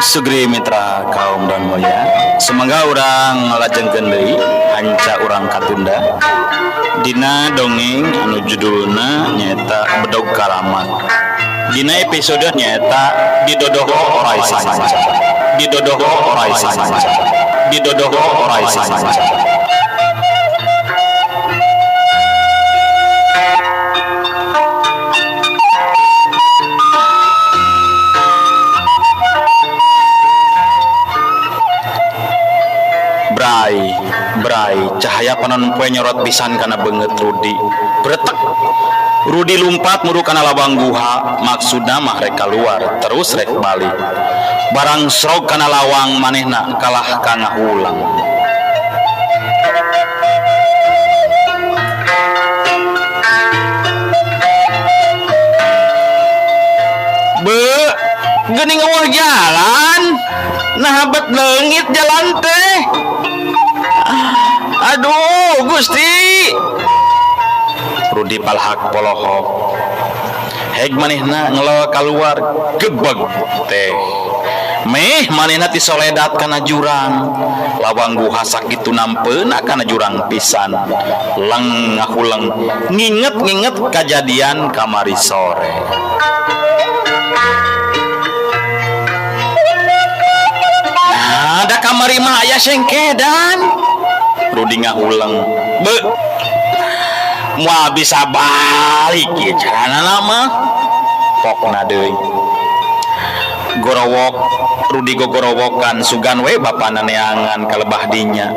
Sugri mitra kaum dan mulia Semoga urang ngalajengkeun deui hanca urang katunda Dina dongeng anu judulna nyaeta Bedog Karamat Dina episode nyaeta Didodoho Oray Sanca Didodoho Oray Sanca Didodoho Oray Sanca. Bray, bray, cahaya panon poe nyorot pisan kana beungeut Rudi. Bretek. Rudi lumpat muru kana lawang guha, maksudna mah rek kaluar terus rek balik. Barang srog kana lawang manehna kalah ka ngahulang. Be, geuning eueuh jalan. Nah bet leungit jalan teh. Aduh, Gusti. Rudi palhak polohok. Heg manehna ngelol kaluar gebeg teh. Meh manehna tisoledat kana jurang. Lawang guha sakitu nampeuna kana jurang pisan. Leng ngahuleng nginget-nginget kajadian kamari sore. Nah, da kamari mah aya sengkedan. Rudi ngahuleng. Be, moal bisa balik ieu carana mah. Pokna deui. Gorowok Rudi gogorowokan sugan we bapana neangan ka lebah dinya.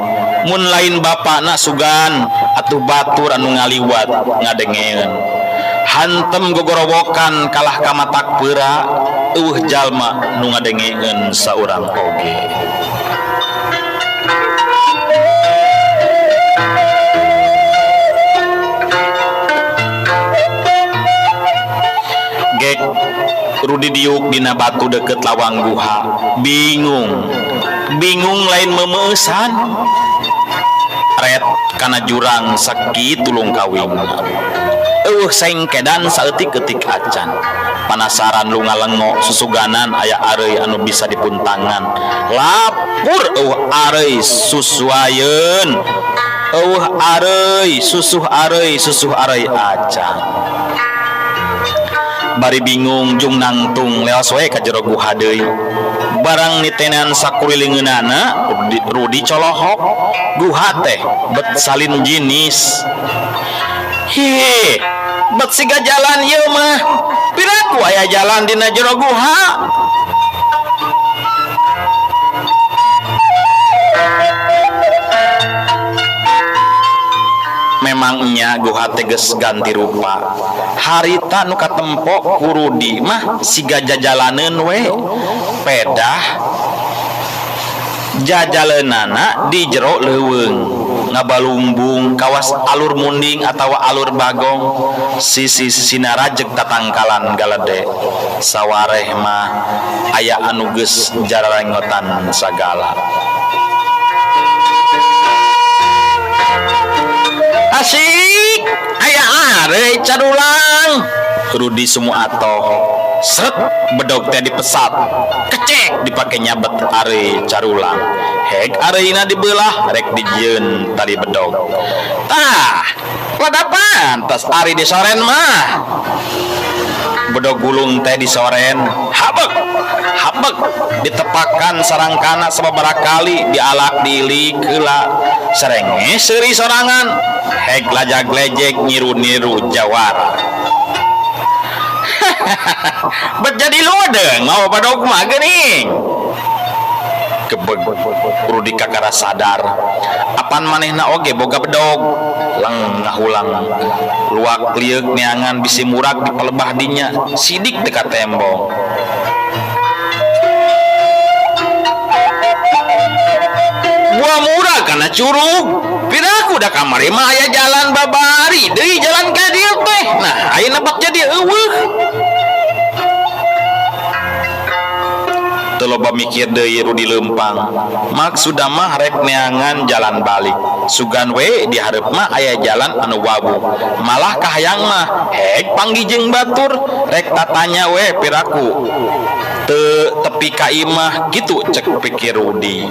Mun lain bapana sugan atuh batur anu ngaliwat ngadengeun. Hantem gogorowokan kalah ka matak peura eueuh jalma nu ngadengeun saurang oge. Gek Rudi diuk dina batu deket lawang guha. Bingung. Bingung lain memeusan. Ret kana jurang sakitu lungkawingna. Eueuh sengkedan saeutik-eutik acan. Panasaran lunga-lengo susuganan aya areuy anu bisa dipuntangan. Lapur eueuh areuy susuayeun. Eueuh areuy susuh areuy susuh areuy acan. Bari bingung jung nangtung leos we ka jero guha deui. Barang nitenan sakurilingeunana Rudi colohok. Guha teh bet salin jinis. Hi, bet siga jalan ieu mah. Piraku aya jalan dina jero guha. Memang nya guha teh geus ganti rupa. Harita nu katempo ku Rudi mah siga jajalaneun we. Pedah jajaleunana di jero leuweung ngabalumbung kawas alur munding atawa alur bagong sisi-sisina rajeg tatangkalan galede sawareh mah aya anu geus jararengotan sagala. Asik aya areuy carulang Rudi sumu atoh sret bedog teh dipesat kecek dipake nyabet areuy carulang heg areuyna dibelah rek dijieun tali bedog tah rada pantas ari disoren mah bedog gulung teh disoren habeg habeg ditepakan sarangkana sababaraha kali dialak diilik heula serenge seuri sorangan heg lajag lejeg nyiru-niru jawara. Bet jadi lodeung mawa badog mah geuning. Gebeg Rudi kakara sadar apan manehna oge boga bedog leng ngahulang luak lieuk neangan bisi murag di palebah dinya sidik teu katembong. Gua murag kana curug piraku da kamari mah aya jalan babari deui jalan ka dieu teh nah ayeuna bak jadi eueuh. Teu loba mikir deui Rudi leumpang. Maksudna mah rek neangan jalan balik. Sugan we di hareup mah aya jalan anu wawuh. Malah kahayang mah hek panggih jeung batur rek tatanya we piraku teu tepi ka imah kitu cek pikir Rudi.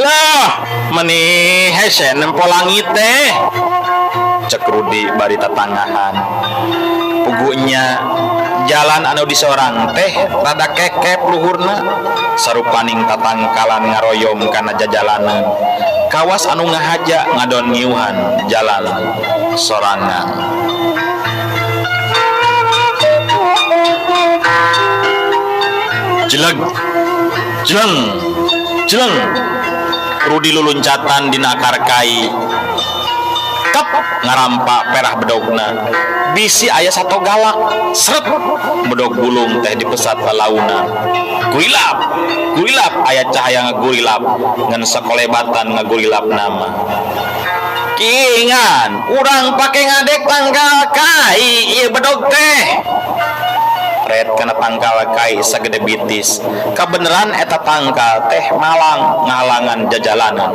Lah, meni hese nempo langit teh. Cek Rudi bari tatangahan. Pugunya jalan anu disorang teh rada kekep luhurna sarupaning tatangkalan ngaroyom kana jajalanan. Kawas anu ngahaja ngadon ngiuhan jalan sorangan. Jeleg, jeleng, jeleng. Rudi luluncatan dina akar kai. Kep ngarampa perah bedogna. Bisi aya sato galak. Sret bedog gulung teh dipesat lalaunan. Gurilap, gurilap aya cahaya ngagurilap ngan sakolebatan ngagurilap nama. Kingan, urang pake ngadek tangkal kai ieu bedog teh. Red kana tangkal kai sagede bitis. Kabeneran eta tangkal teh malang ngahalangan jajalanan.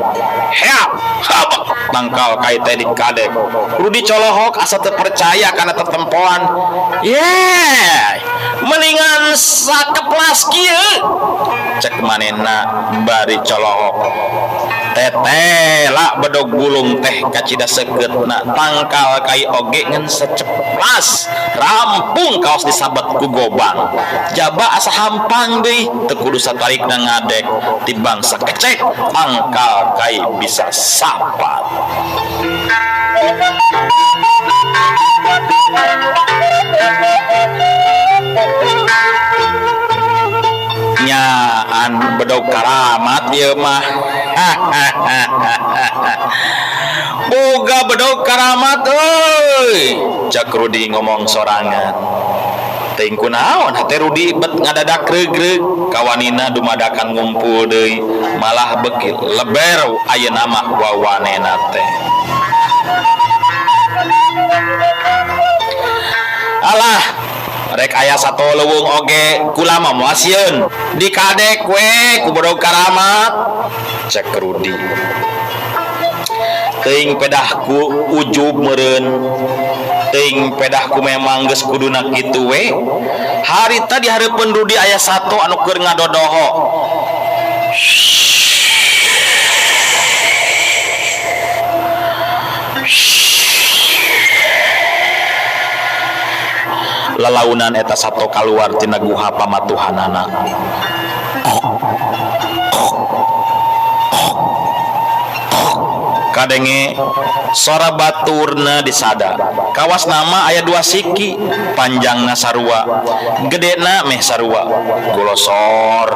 Heap, habak tangkal kai teh dikadek. Rudi colohok asa teu percaya kana tetempoan. Ye, mendingan sakeplas kieu. Cek manehna bari colohok. Tetela bedog gulung teh kacida seukeutna tangkal kai oge ngan seceplas rampung kaos disabet ku gobang. Jaba asa hampang deui teu kudu satarikna ngadek tibang sakecek tangkal kai bisa sapat. Nyaan bedog karamat ieu mah. Boga bedog karamat euy. Cek Rudi ngomong sorangan. Teuing kunaon hate Rudi bet ngadadak reug-reug kawanina dumadakan ngumpul deui malah beuki leber ayeuna mah wawanena teh. Alah, rek aya sato leuweung oge kula mah moal sieun. Dikadek we ku bedog karamat. Cek Rudi. Teuing pedahku ujub meureun. Teuing pedahku memang geus kuduna kitu we. Harita di hareupeun Rudi aya sato anu keur ngadodoho. Lalaunan eta sato kaluar tina guha pamatuhanana. Kadenge sora baturna disada. Kawas nama aya dua siki, panjangna sarua, gedena meh sarua. Golosor.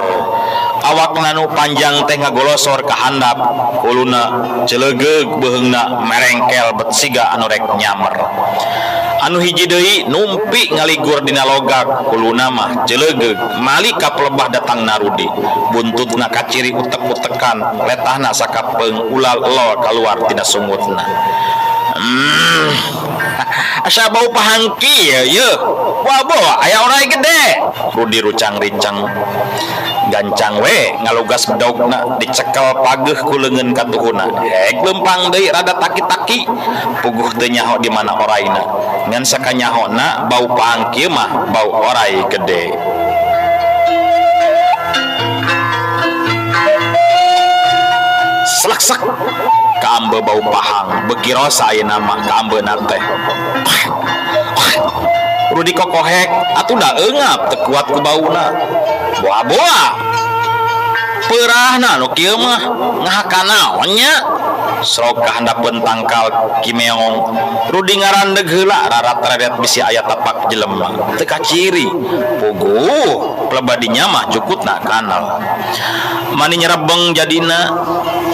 Awakna nu panjang teh ngagolosor ka handap, huluna celegeug beuheungna merengkel bet siga anu rek nyamer. Anu hiji deui numpi ngaligur dina logak, huluna mah celegeug mali ka pelebah datangna Rudi. Buntutna kaciri utek-utekan, letahna sakapeung ulal elol kaluar tina sungutna. Asa bau pahangki ye, ye. Wah, aya orai gede. Rudi rucang-rincang. Gancang we ngalugas bedogna dicekel pageuh ku leungeun katuhuna. Hek leumpang deui rada taki-taki. Puguh teu nyaho di mana oraina. Ngan sakanyahona bau pahang kieu mah bau orai gede. Seleksek kaambe bau pahang beuki rosa ayeuna mah kaambeuna teh. Rudi kokohek atuh da eungap teu kuat ku bauna. Boa-boa. Peurahna nu kieu mah ngahakan naon nya? Srok ka handapeun tangkal kimeong. Rudi ngarandeg heula rarat-reret bisi aya tapak jelema. Teu kaciri. Puguh plebadinya mah jukutna kanal. Mani nyerebeng jadina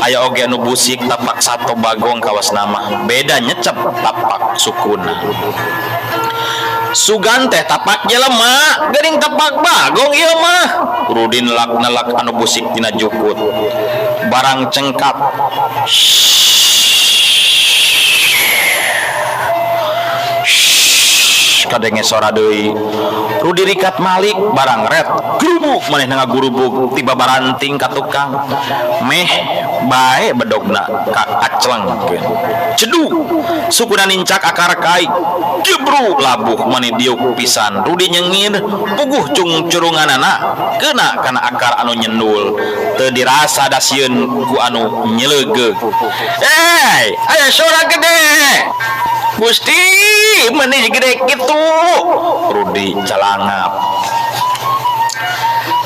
aya oge anu busik tapak sato bagong kawasna mah beda nyecep tapak sukuna. Sugan teh tapak jelema geuning tapak bagong ieu mah. Rudi nelak-nelak anu busik tina jukut. Barang cengkap. Kadenge sora deui. Rudi rikat malik barang ret grubuk manehna ngagurubug tiba baranting ka tukang. Meh bae bedogna ka aclengkeun. Ceduk sukuna nincak akar kai. Gebru labuh mani diuk pisan. Rudi nyengir puguh cungcurunganana kena kana akar anu nyendul. Teu dirasa dasieun ku anu nyelegeug. Eh, aya sora gede. Gusti, meni gede kitu. Rudi calangap.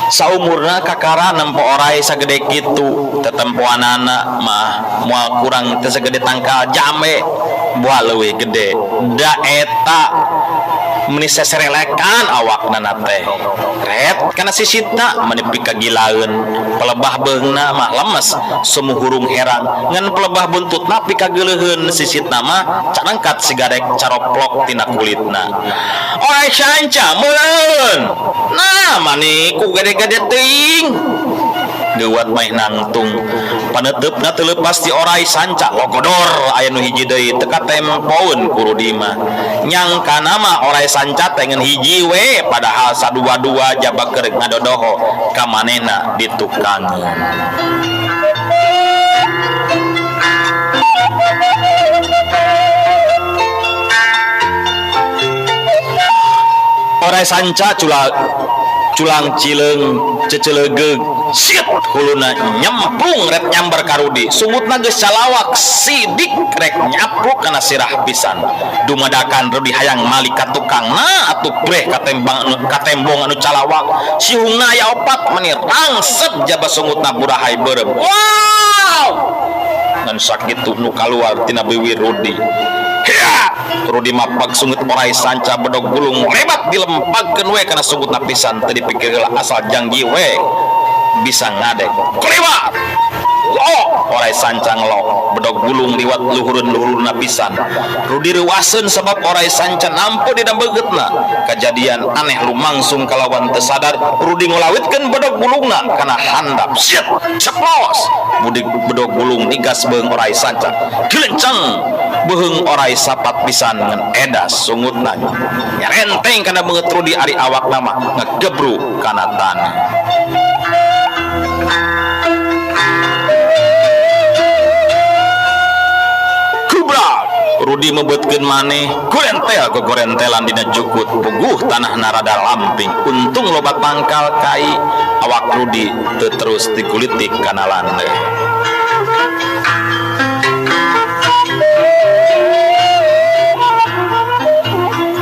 Saumurna kakara nempo orai sagede kitu, tetempoanana mah moal kurang teu sagede tangkal jambe, buah leuwih gede. Da eta meni seserelekan awakna teh. Ret kana sisitna meni pikagilaeun, pelebah beungna mah lemes sumuhurung herang, ngan pelebah buntutna pikageuleuheun sisitna mah canangkat sigarek caroplok tina kulitna. Orai sanca meureun. Nah, mani ku gede-gede teuing. Geuwat mah nangtung. Paneuteup teu leupas ti orai sanca logodor aya nu hiji deui teu katempoeun ku Rudi mah. Nyangkana mah orai sanca teh ngan hiji we padahal sadua-dua jaba keur ngadodoho ka manehna di tukangeun. Orai sanca culang cileung cecelegeug sit huluna nyemplung rek nyamber ka Rudi sungutna geus calawak sidik rek nyapluk kana sirah pisan dumadakan Rudi hayang malik ka tukangna atuh breh katembong anu calawak sihungna aya opat meni rangsep jaba sungutna burahay beureum. Wow, ngan sakitu nu kaluar tina biwir Rudi. Rudi mapag sungut orai sanca bedog gulung lebat dilempagkeun we kana sungutna pisan teu dipikir heula asal janggi we bisa ngadeg. Kelewat. Lo orai sanca ngelok bedog gulung liwat luhureun-luhurna pisan. Rudi reuaseun sabab orai sanca nampo dina beungeutna. Kajadian aneh lumangsung kalawan teu sadar Rudi ngulawitkeun bedog gulungna kana handap. Siet ceplos. Budik bedog gulung digas beung orai sanca. Gelenceng beuheung orai sapat pisan ngan edas sungutna. Nyarenteng kana beungeut Rudi ari awakna mah ngegebru kana tanah. Rudi mebetkeun maneh gorentel gogorentelan dina jukut puguh tanah narada lamping untung loba tangkal kai awak Rudi teu terus dikulitik kana landeuh.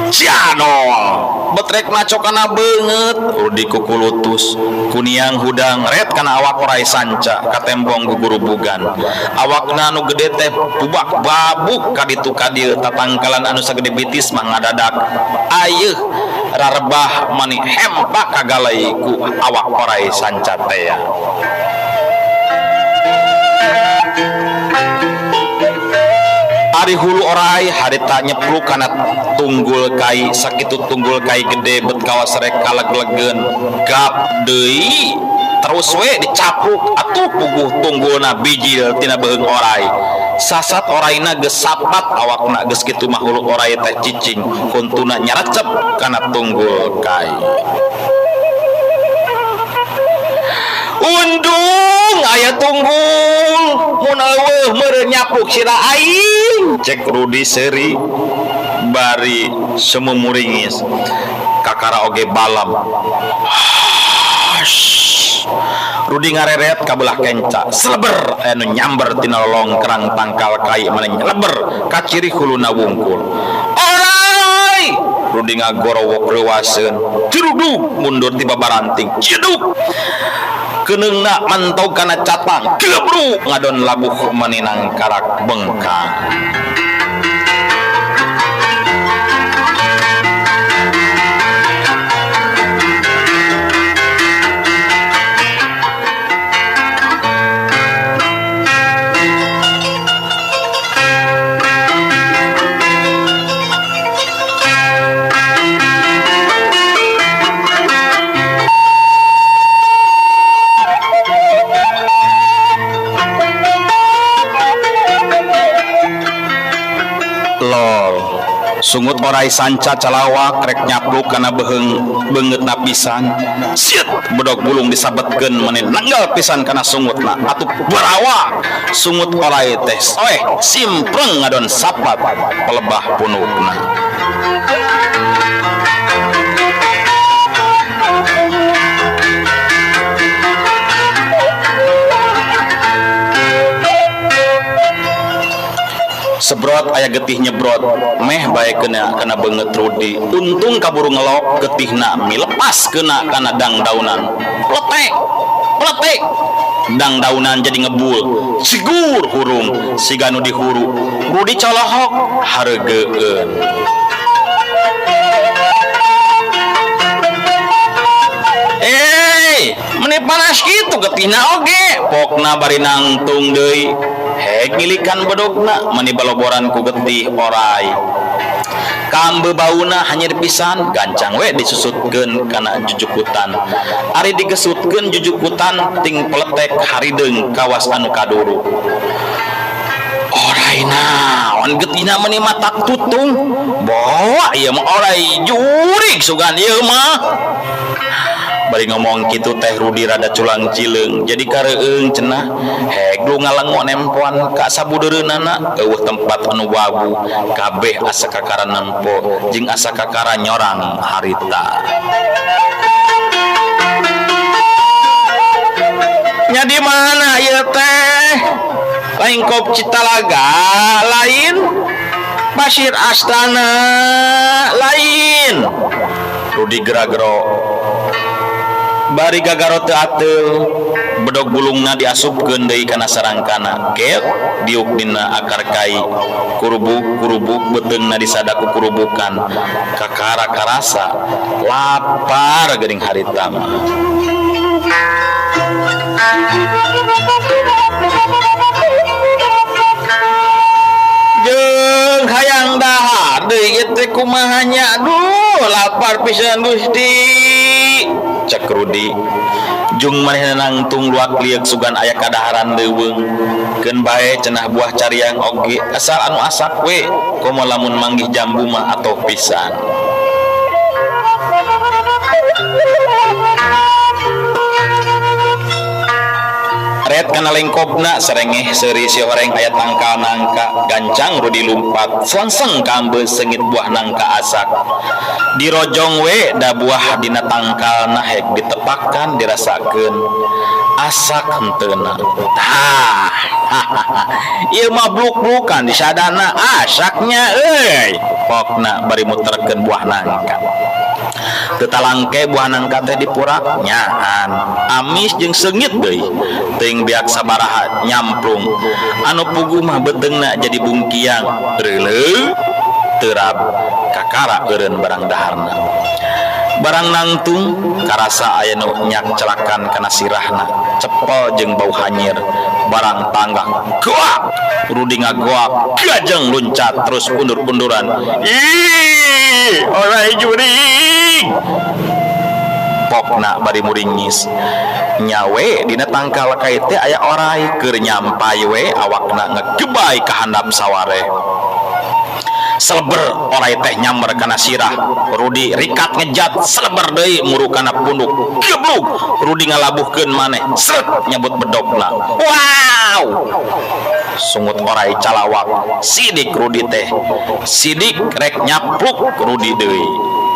Cianol betrek maco kana beungeut Rudi kukulutus kuniang hudang ret kana awak orai sanca katembong gugurubugan awakna anu gede teh bubak babuk ka ditu ka dieu tatangkalan anu sagede bitis mah ngadadak ayeuh rarebah mani hempak kagalai ku awak orai sanca teh. Ari hulu orai harita nyepluk kana tunggul kai sakitu tunggul kai gede bet kawas rek kaleglegeun gap deui terus we dicapluk atuh puguh tunggulna bijil tina beuheung orai sasat oraina geus sapat awakna geus kitu mah hulu orai teh cicing huntuna nyarecep kana tunggul kai. Undung aya tunggul mun eueuh meureun nyapluk sirah aing cek Rudi seuri bari sumumuringis kakara oge balam. Rudi ngareret ka belah kenca seleber anu nyamber tina lolongkrang tangkal kai mane nyeleber ka ciri huluna wungkul. Orai Rudi ngagorowok reuaseun ciruduk mundur tiba baranting ciduk keneungna mantau kana catang gebru ngadon labuh meninang karak bengkang. Sungut orai sanca calawak rek nyapluk kana beheung beungeutna pisan. Siet bedog bulung disabetkeun meni nanggal pisan kana sungutna atuh barawak sungut orai teh soeh simpreng ngadon sapat pelebah punukna. Sebrot aya getih nyebrot meh bae kena kana beungeut Rudi untung kaburu ngelok getihna milepas kena kana dangdaunan pletek pletek dangdaunan jadi ngebul sigur hurung siga nu dihuru Rudi colohok hareugeun. Eh, meni panas kitu getihna oge pokna bari nangtung deui hek ngilikan bedogna meni baloboran ku getih orai kambe bauna hanyir pisan gancang we disusutkeun kana jujukutan ari digesutkeun jujukutan ting peletek harideung kawas anu kaduru orai naon getihna meni matak tutung bawa ieu mah orai jurig sugan ieu mah bari ngomong kitu teh Rudi rada culang cileung jadi kareueung cenah heg lu ngalengo nempoan ka sabudeureunana eueuh tempat anu wawu kabeh asa kakara nempo jeung asa kakara nyorang harita nya di mana ieu teh lain kop Citalaga lain Pasir Astana lain Rudi geragero bari gagaro teu ateul bedog bulungna diasupkeun deui kana sarangkana ket diuk dina akar kai kurubuk kurubuk beuteungna disada ku kurubukan kakara karasa lapar geuning harita mah. Jeung hayang dahar deui ieu teh kumaha nya duh lapar pisan Gusti cek Rudi jung manehna nangtung luak lieuk sugan aya kadaharan leuweung keun bae cenah buah cariang oge asal anu asak we komo lamun manggih jambu mah atoh pisan. Ret kana lengkopna serengeh seuri si horeng aya tangkal nangka gancang Rudi lumpat selangseng kambe sengit buah nangka asak dirojong we da buah dina tangkalna hek ditepakan dirasakeun asak henteuna tah ieu mah bluk-blukan disadana asaknya euy pokna bari muterkeun buah nangka. Teu talangke buah nangka teh dipurak nyaan amis jeung seungit deui teuing beak sabaraha nyamplung anu puguh mah beuteungna jadi bungkiang reuleuh terap kakara eureun barang daharna barang nangtung karasa aya nu nyak celakan kana sirahna cepel jeung bau hanyir barang tanggak goak Rudi ngagoak gajeng luncat terus undur-unduran ih orai jurig pokna bari muringis nyawe dina tangkal kai teh aya orai keur nyampai we awakna ngegebai ka handap saware seleber orai teh nyamber kana sirah Rudi rikat ngejat seleber deui muru kana punduk geblug Rudi ngalabuhkeun maneh sret nyebut bedogna wow sungut orai calawak sidik Rudi teh sidik rek nyapluk Rudi deui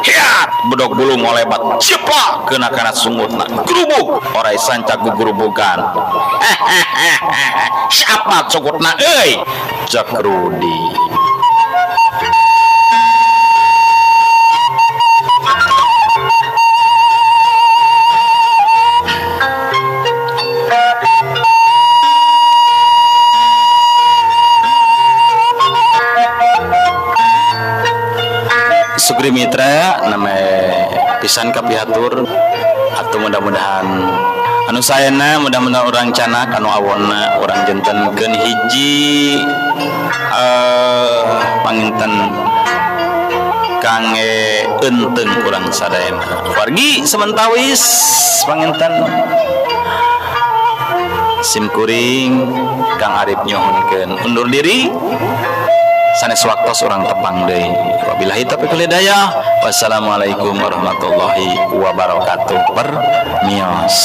hiat bedog bulung ngolebat ceplak kena kana sungutna gerubuk orai sanca gugurubukan siapa sungutna euy cek Rudi. Sugri Mitra name pisan kapihatur atau mudah-mudahan anu sayana mudah-mudahan urang canak anu awonna urang jentenkeun hiji panginten kangge eunteng urang sadayana wargi sementawis panginten sim kuring Kang Arif nyuhunkeun undur diri. Sanes waktos urang tepang deui. Wabillahi taufiq wal hidayah. Wassalamualaikum warahmatullahi wabarakatuh. Permios.